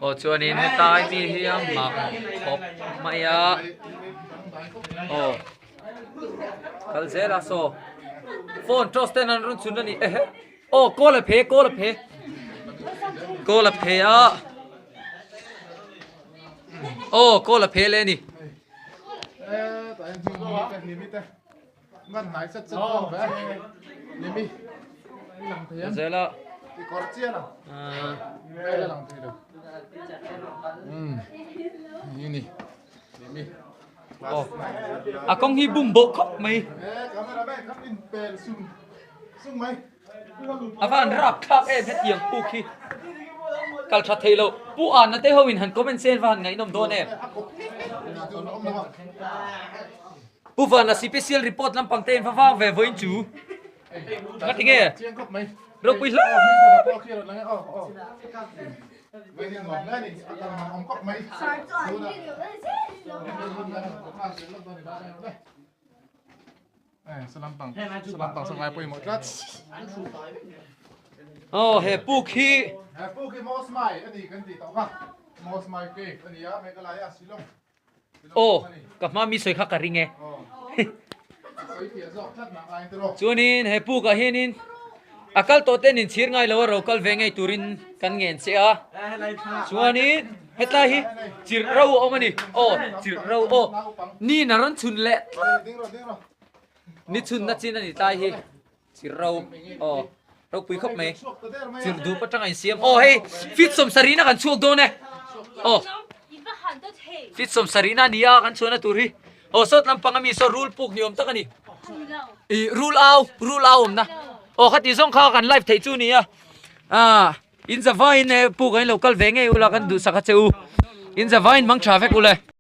Aw chuanin hetlai mi hi a mak khawp mai a aw kal zel a saw phone toss ten an rawn chhun a ni ehe aw kawl a phe kawl a phe kawl a phe a aw kawl a phe leh a ni. Zela a kawng hi bum bawh khawp mai a van rap thlak em hetiang puk hi kal tha thei lo pu an te ho in han comment se va han ngaihnawm dawn em. Pu Vana sipesial report lampang te in va vang ve vawiin chu ka ti nge ropui hle Aw he puk hi Aw, ka hma mi sawi kha ka ring e. Chuanin he pukah hianin a kal tawh ten inchhir ngai lo a ro kal ve ngei turin kan ngen che a. Chuanin hetlai hi chirh ro a awm a ni. Aw, chirh ro aw. Ni na rawn chhun leh tlat. Ni chhun na chin a ni tlai hi. Chirh ro aw ropui khawp mai chirh dup atanga insiam aw hei fit sawmsarihna kan chhuak dawn e aw fit sawmsarihna a ni a kan chhuahna tur hi aw sawt lampang ami saw rul puk ni awm tak a ni ih rul au rul au awmna aw khati zawng kha kan live theih chu a ni a ah in zavaiin e puk ah in lo kal ve ngei ula kan duhsak a che u in zavaiin hmang tha vek ule.